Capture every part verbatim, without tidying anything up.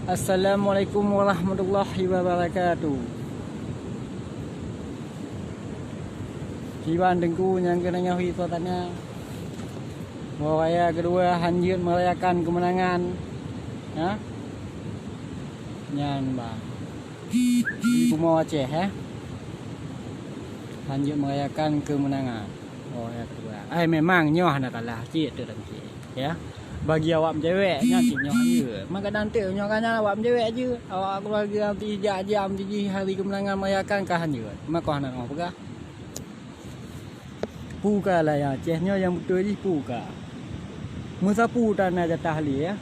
Assalamualaikum warahmatullahi wabarakatuh. Kiban Teungku nyang keuneuk nyoe suasana Hari Raya keudua hanjeuet merayakan kemenangan. Ha? Nyan ba. Di Bumoe Aceh, eh. Hanjeuet merayakan kemenangan. Oh, ya, keudua. Ai, memang nyoe hana kalah cit tu dan cit, ya. Bagi awak meucewek, nyan cit nyoe hanjeuet. Maka nanti nyoe kan awak meucewek je. Awak keluarga nanti jak-jak meuji hari kemenangan merayakan ka hanjeuet. Maka hana nyoe peugah. Pu ka lah nyang Aceh nyoe nyang beutôi jih pu ka. Meusapeue tan na jatah lé, ya.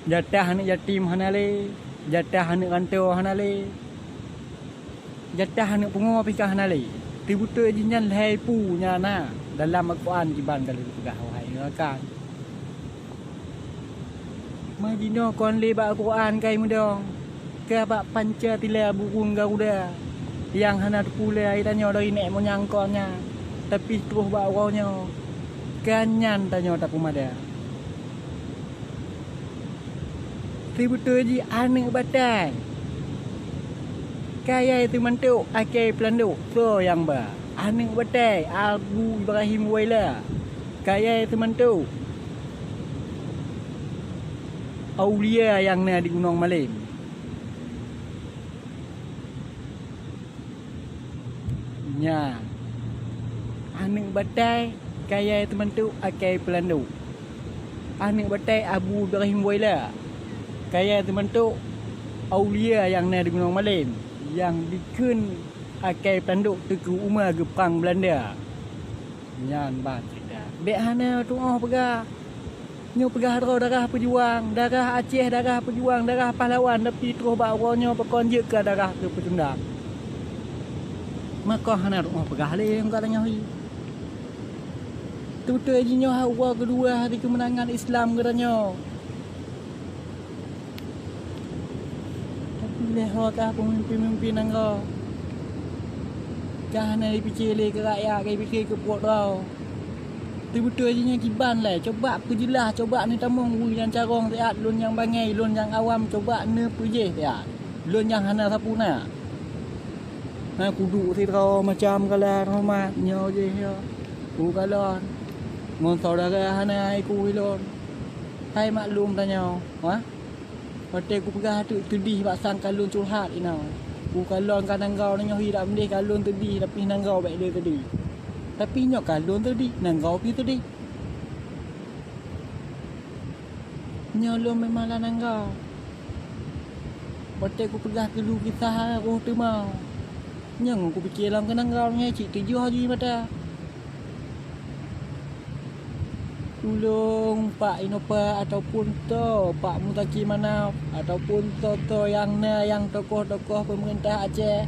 Jatah aneuk yatim hana lé, jatah aneuk rantô hana lé, jatah aneuk pungo pih ka hana lé. Teubeutôi jih nyan lhée pu nyang na dalam Al-Quran kiban ka lheueh geupeugah, wahai rakan. Meujinoe kon lé bak Al-Quran kai meudong, ka bak Pancasila burung Garuda nyang hana teupeu lé tanyoe dari nèk monyang kon nyan, tapi troh bak uroe nyoe, ka nyan tanyoe tapeumada. Sibeutôi jih aneuk batai kayai teumantok akai peulandok soe nyang ba. Aneuk batai Abu Ibrahim Waila kayai teumantok aulia nyang na di Gunong Malem. Nyan, aneuk batai kayai teumantok akai peulandok. Aneuk batai Abu Ibrahim Waila kayai teumantok aulia nyang na di Gunong Malem nyang dikheun akai peulandok teungku uma geuprang Beulanda. Nyan ban cerita. Bék hana tuoh peugah. Nyoe peugah droe darah peujuang, darah Aceh, darah peujuang, darah pahlawan, tapi troh bak uroe nyoe pakon jeuet keu darah keu peucundang. Maka hana rumoh peugah lé nyang ka tanyoe hi. Teubeutôi jih nyoe uroe keudua hari keumeunangan Islam geutanyoe. Tapi lé ho ka peumimpin-peumimpin nanggroe ka hana jipiké lé keu rakyat, ka jipiké keu pruet droe. Teubeutôi jih nyan kiban lé, coba peujeulaih, coba neutamong ureueng nyang carông siat, lôn nyang bangai, lôn nyang awam, coba neupeujeh siat. Lôn nyang hana sapeue na. Na kuduek sidroe macam kala horeumat nyoe jih nyoe. Ku kalon ngon syedara hana iku ilôn. Hai maklum tanyoe, ha? Watèe kupeugah teuk teudih bak sang ka lôn curhat inoe. Ku kalon ka nanggroe nyoe hi dak meudeh ka lôn teudih, tapi nanggroe bèk lé teudih. Tapi nyoe ka lôn teudih, nanggroe pih teudih. Nyoe lôn memang lam nanggroe. Watèe kupeugah keu lôn kisah roh teuma. Nyoe ngon kupiké lom keu nanggroe nyoe cit tujoh jih mata. Tulông Pak Innova ataupun soe Pak Muzakir Manaf ataupun soe-soe nyang na nyang tokoh-tokoh peumeurintah Aceh,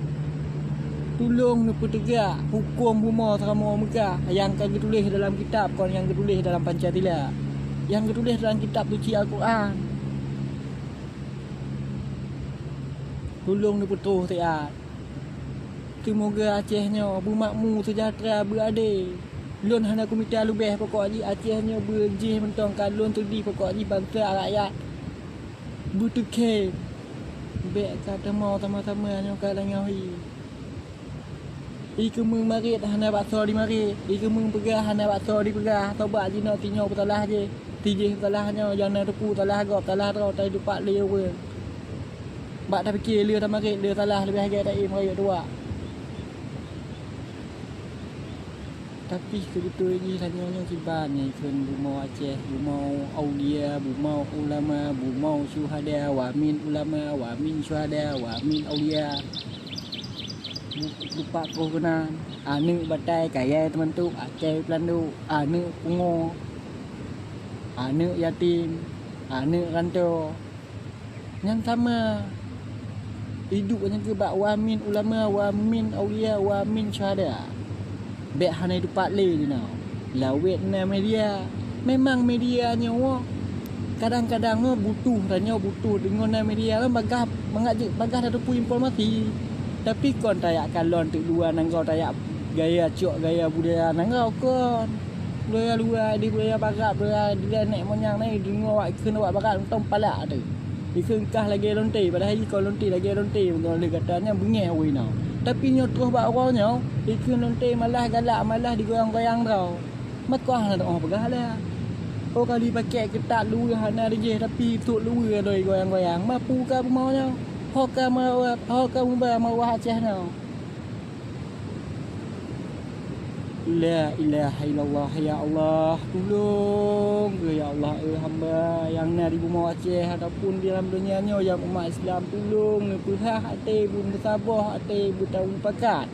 tulông neupeuteugak huköm bumoe seuramoe Meukah nyang ka geutuléh dalam kitab, kon nyang geutuléh dalam Pancasila, nyang geutuléh dalam kitab suci Al-Quran. Tulông neupeutroh siat. Seumoga Aceh nyoe beumakmu, seujahteura, beuadé. Lôn hana kumita leubeh, pokok jih Aceh nyoe beujih mantong ka lôn seudeh, pokok jih bansa rakyat beuteukhém. Bèk ka tamong sama-sama nyoe ka deungoe hi. Ikeumeung marit hana bak soe jimarit, ikeumeung peugah hana bak soe jipeugah. Tobat jinoe sinyoe peusalah jih, sijih peusalah nyoe, nyang na teupeu salah gob, salah droe, tai dupat lé ureueng. Bak tapiké le tamarit le salah, leubeh lagèe taém rayeuk tuha. Tapi seubeutôi jih tanyoe nyoe kiban nyang kheun bumoe Aceh, bumoe aulia, bumoe ulama, bumoe syuhada, wa min ulama, wa min syuhada, wa min aulia. Lupa troh keunan, aneuk batai kayèe teumantok, akai peulandok, aneuk pungo, aneuk yatim, aneuk rantô. Nyan sama. Idup nyan keuh bak wa min ulama, wa min aulia, wa min syuhada. Bèk hana teupat lé jinoe. Lawét na media. Memang media nyoe kadang-kadang nyoe butuh, tanyoe butuh deungon na media kan bagah, mangat jeuet bagah tateupeue informasi. Tapi kon tajak kalon teuk luwa nanggroe, tajak gaya cok gaya budaya nanggroe kon. Budaya luwa, di budaya barat, budaya dilèe nèk monyang nyan, deungoe awak kheun awak barat mantong palak teuh. Dikheun kah lagèe lonte, padahai jikheun lonte lagèe lonte, meunyoe lé gata nyan beungèh awai na. Tapi nyoe troh bak uroe nyoe, dikheun lonte malah galak, malah digoyang-goyang droe. Maka hana teu'oh peugah lé. Oh ka lheueh pakèk keutat luweue hana dijéh, tapi sôk luweue lôn goyang-goyang. Mapu ka bumoe nyoe. Ho ka meurawat, ho ka muba maruah Aceh nyoe. La ilaha illallah, ya Allah, tulông keuh, ya Allah, eh, hamba nyang na di bumoe Aceh ataupun di lam donya nyoe nyang umat Islam, tulông neupeuhah até, beumeusaboh até, beutamupakat.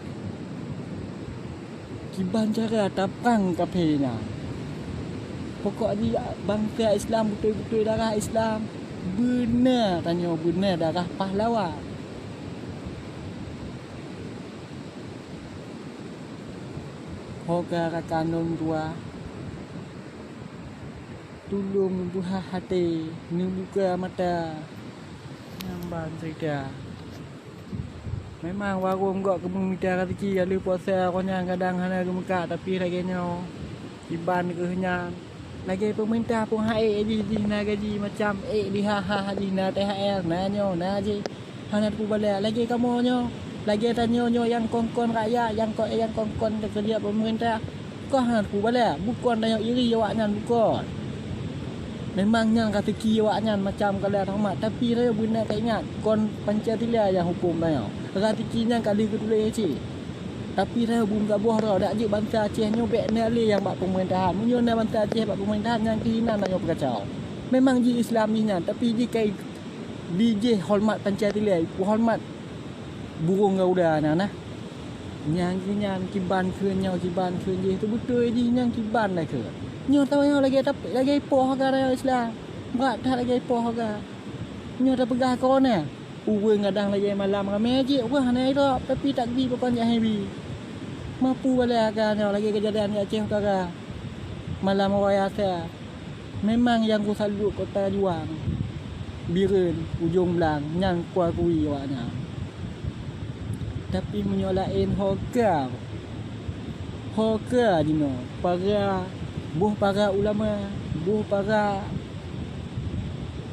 Kiban cara taprang kafé nyan. Pokok jih bansa Islam beutôi-beutôi darah Islam, beuna tanyoe beuna darah pahlawan. Ho ka rakan lôn dua, tulông neubeuhah até, neubuka mata. Nyan ban cerita. Memang warông gok keumeumita raseuki ka lheueh puasa, roh nyan kadang hana geumeukak, tapi lagèe nyoe, kiban keuh nyan. Lagèe peumeurintah pun han ék jih, jih na gaji macam ék diha-ha, jih na T H R, na nyoe, na jih. Hana teupeubalèe lagèe kamoe nyoe, lagèe tanyoe nyoe nyang kon-kon rakyat, nyang kon, nyang kon-kon teukeurija peumeurintah. Kon hana teupeubalèe, bukon tanyoe iri awaknyan, bukon. Memang nyan raseuki awaknyan macam ka lheueh rahmat, tapi tanyoe beuna taingat, kon Pancasila nyang huköm tanyoe. Raseuki nyan ka lheueh geutuléh cit. Tapi tanyoe beumeusaboh droe, dak jeuet bansa Aceh nyoe bèk na lé nyang bak peumeurintah. Meunyoe na bansa Aceh bak peumeurintah, nyan keuh inan tanyoe peukacau. Memang jih Islam jih nyan, tapi jih kai dijéh horeumat Pancasila, peuhoreumat burông Garuda nyan nah. Nyan jih nyan kiban kheun nyoe, kiban kheun jih, teubeutôi jih nyan kiban lagèe. Nyoe tanyoe lagèe tap-, lagèe ipoh ka tanyoe Islam. Brat that lagèe ipoh ka. Nyoe tapeugah korona. Ureueng kadang lagèe malam ramè jih, ureueng hana irop, tapi takbi pakon jak hebi. Mapu balèe ka nyoe lagèe keujadian di Aceh Utara. Malam raya sa. Memang nyang kusalut kota juang, Bireuen, Ujong Blang, nyan kuakui awaknyan. Tapi meunyoe laén ho ka, ho ka jinoe, para, boh para ulama, boh para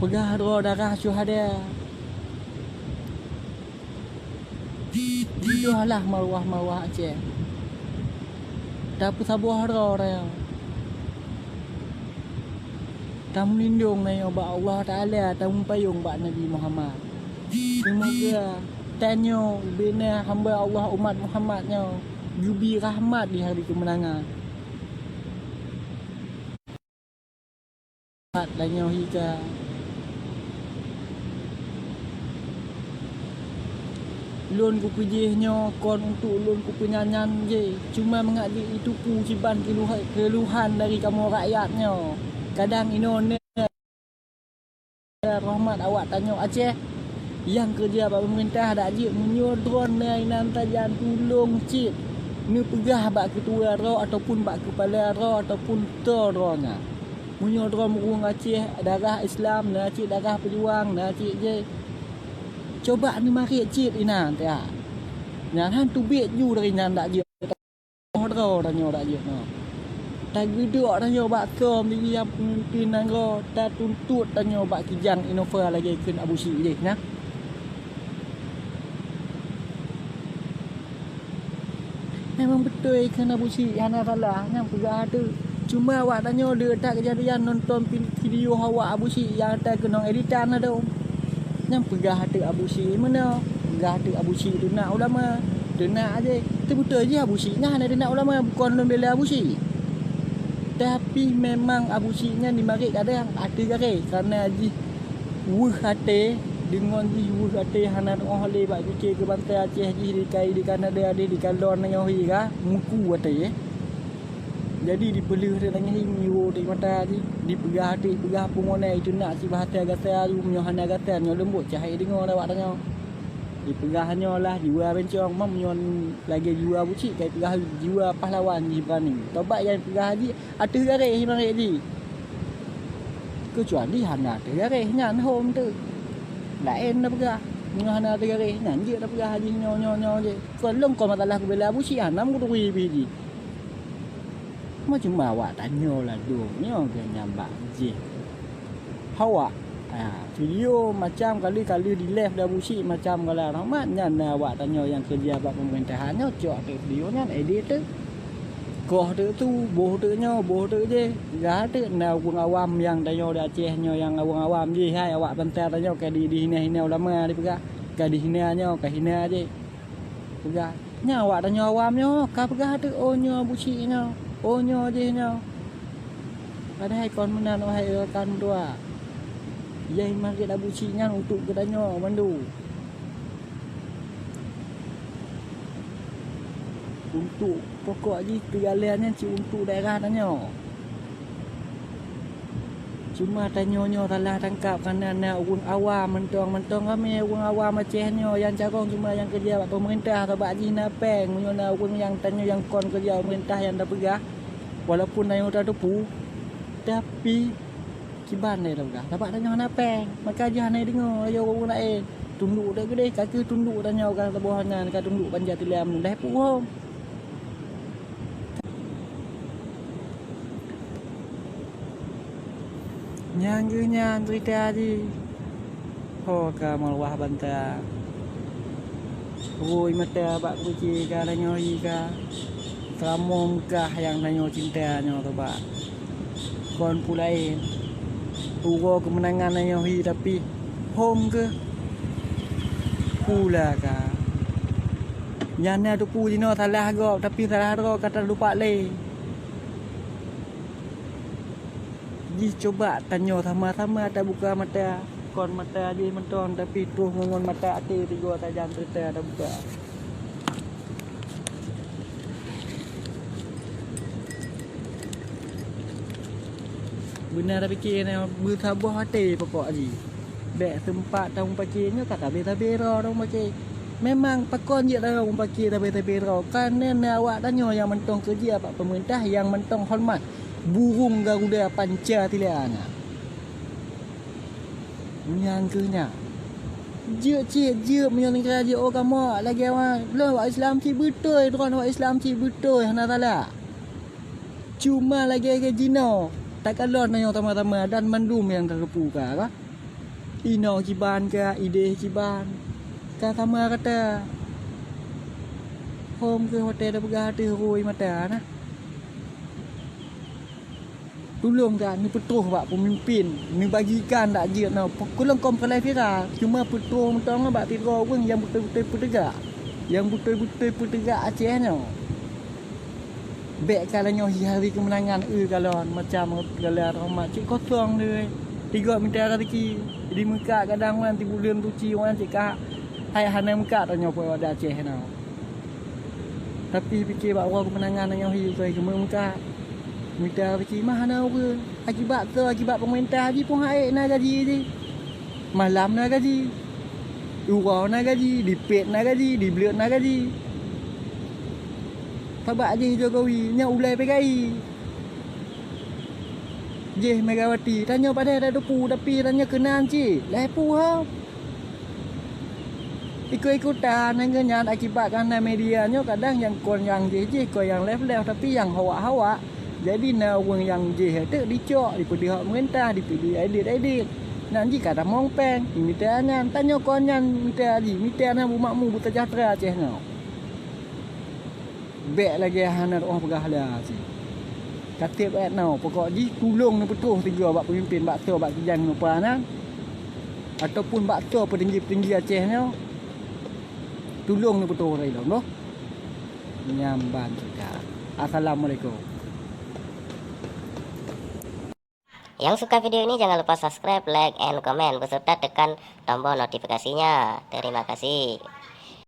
peugah droe darah syuhada. Jinoe lah maruah-maruah Aceh. Tapeusaboh droe tanyoe. Tameulindong tanyoe bak Allah Taala, tameupayong bak Nabi Muhammad. Seumoga tanyoe bina hamba Allah umat Muhammad nyoe geubi rahmat di hari keumeunangan. Pat tanyoe hika. Lôn kupeujéh nyoe kon untuk lôn kupeunyanyan jih, cuma mangat jih jitupeue kiban keuluha-, keuluhan dari kamoe rakyat nyoe. Kadang inoe na rahmat awak tanyoe Aceh nyang keureuja bak peumeurintah dak jeuet meunyoe droeneuh inan sajan tulông cit neupeugah bak keutua droe ataupun bak keupala droe ataupun toe droe nyan. Meunyoe droe meurueng Aceh, darah Islam, na cit darah peujuang, na cit jih. Coba neumarit cit inan, ya. Nyan han teubiet ju dari nyan dak jeuet. Oh, droe tanyoe dak jeuet nyoe. Tageudok tanyoe bak som di peumimpin nanggroe, tatuntot tanyoe bak kijang Innova lagèe kheun Abusyik jih nyan. Memang beutôi kheun Abusyik hana salah, nyan peugah teuk. Cuma awak tanyoe le that keujadian nonton pi-, video awak Abusyik nyang ata keunong editan ado. Nyan peugah teuk Abusyik meunoe, peugah teuk Abusyik teunak ulama, teunak jih. Teubeutôi jih Abusyik nyan hana teunak ulama, bukon lôn bela Abusyik. Tapi memang Abusyik nyan dimarit kadang ateueh garéh, karena jih weueh até, deungon jih weueh até hana teu'oh lé bak pike keu bansa Aceh jih dikai di Kanada deh, dikalon nyoe hi ka, meuku até. Jadi dipeuleueh teuk nanggroe hi meunyoe teuk mata jih, dipeugah teuk, dipeugah pungo na iteunak sibahasa gata ju, meunyoe hana gata nyoe leumbot cahé deungoe awak tanyoe. Dipeugah nyoe lah jiwa bencong, mam nyoe lagèe jiwa Abusyik, kai peugah jiwa pahlawan jih beurani. Tobat nyang peugah jih ateueh garéh marit jih. Keucuali hana ateueh garéh nyan hom teuk. Laén na peugah. Meunyoe hana ateueh garéh nyan jeuet na peugah jih nyoe, nyoe, nyoe jih. Kon lôn kon masalah kubela Abusyik hana meuturi pih jih. Cuma, cuma awak tanyoe ladôm nyoe keuh nyang bak jih. Awak, ha, video macam kali-kali di-live di Abu Syik macam Gala Rahmat nyan na awak tanyoe nyang keureuja bak peumeurintahan nyoe cok teuk video nyan edit teuk. Koh teuk su, boh teuk nyoe, boh teuk jih. Peugah teuk na ureuëng awam nyang tanyoe di Aceh nyoe nyang ureuëng awam jih hai awak bansa tanyoe ka di, dihina-hina ulama dipeugah. Ka dihina nyoe, ka hina jih. Peugah, nyan awak tanyoe awam nyoe ka peugah teuk, "Oh, nyoe Abu Syik nyoe, oh, nyoe jih nyoe." Padahai kon meunan, wahai rakan dua. Nyang iman gét Abu Syik nyan untuk geutanyoe mandum. Untuk pokok jih teugalak nyan cit untuk daerah tanyoe. Cuma tanyoe nyoe salah tangkap kareuna na ureuëng awam mantong-mantong ramé ureuëng awam Aceh nyoe nyang carông cuma nyang keureuja bak peumeurintah sabab jih na péng meunyoe na ureuëng nyang tanyoe nyang kon keureuja peumeurintah nyang tapeugah walaupun tanyoe tateupeue tapi kiban lé tapeugah sabab tanyoe hana péng maka jih hana deungoe lagée ureuëng laén tunduk that keudeh ka kheueh tunduk tanyoe ka saboh nyan ka tunduk banja tilam mudah puhom. Nyang geuh nyan ceurita jih. Ho ka meuruah banta. Rui mata bak kuci ka tanyoe hi ka. Seuramoe Meukah nyang tanyoe cinta nyoe teuba. Kon peue laén. Uroe keumeunangan tanyoe hi tapi hom geuh pula ka. Nyan na teupeue jinoe salah gob tapi salah droe ka talupak lé. Jih cuba tanyoe sama-sama tabuka mata, kon mata jih mantong tapi troh ngon mata até tiga sajan serta tabuka. Beuna tapike na beusaboh até pokok jih. Bék seumpat tameupaké nyoe ka tabé-tabé droe tameupaké. Memang pakon jeuet tameupaké tabé-tabé droe, kareuna na awak tanyoe nyang mantong keureuja bak peumeurintah nyang mantong horeumat. Burung garuda panca tila na. Nyang keuh nyan. Jeuet cit, jeuet meunyoe neugara jeuet oh kamoe lagée awak lôn awak Islam cit beutôi, droen awak Islam cit beutôi hana salah. Cuma lagée-lagée jinoe takalon tanyoe sama-sama dan mandum nyang tateupeue ka, ka. Inoe kiban ka, idéh kiban. Ka sama rata. Hom keuh watée tapeugah ateueh rui mata na. Tulông that neupeutroh bak peumimpén, neubagikan that jeuet nyoe. Kulông kon peureulée viral, cuma peutroh mantong bak sidroe ureuëng nyang beutôi-beutôi peuteugak, nyang beutôi-beutôi peuteugak Aceh nyoe. Bék ka tanyoe hi hari keumeunangan eu kalon macam gala rahmat cit kosong deh. Tigoe mita raseuki di Meukah kadang wan tibuleuen suci wan cit ka hai hana Meukah tanyoe peue Aceh nyoe. Tapi pike bak uroe keumeunangan tanyoe hi keu keumeung Meukah. Mita raseuki mah hana ureuëng. Akibat soe? Akibat peumeurintah jih pun hai na gaji jih. Malam na gaji. Uroe na gaji, dipet na gaji, dibleuet na gaji. Sabab jih Jokowi nyan ulée P K I. Jih Megawati, tanyoe padahai tateupeue tapi tanyoe keunan cit. Lhée puhom. Ikot-ikotan nyang nyan akibat kareuna media nyoe kadang nyang kon nyang jih-jih kon nyang lhée-lhée tapi nyang hawak-hawak. Jadi na ureuëng nyang jih teuk dicok, dipeudeuh hak pemerintah, dipeudeuh edit-edit. Nan jih ka tamong péng, mita nyan, tanyoe kon nyan mita jih, mita na beumakmu beusejahtera Aceh nyoe. Bék lagée hana tuoh peugah hala cit. Ka tieb ayat nyoe, pokok jih tulông neupeutroh sigoe bak peumimpén bak soe bak kijan ngon peue nyan, ataupun bak soe peutinggi-peutinggi Aceh nyoe, tulông neupeutroh lom, noh. Nyan ban cit ka. Assalamualaikum. Yang suka video ini jangan lupa subscribe, like, and comment beserta tekan tombol notifikasinya. Terima kasih.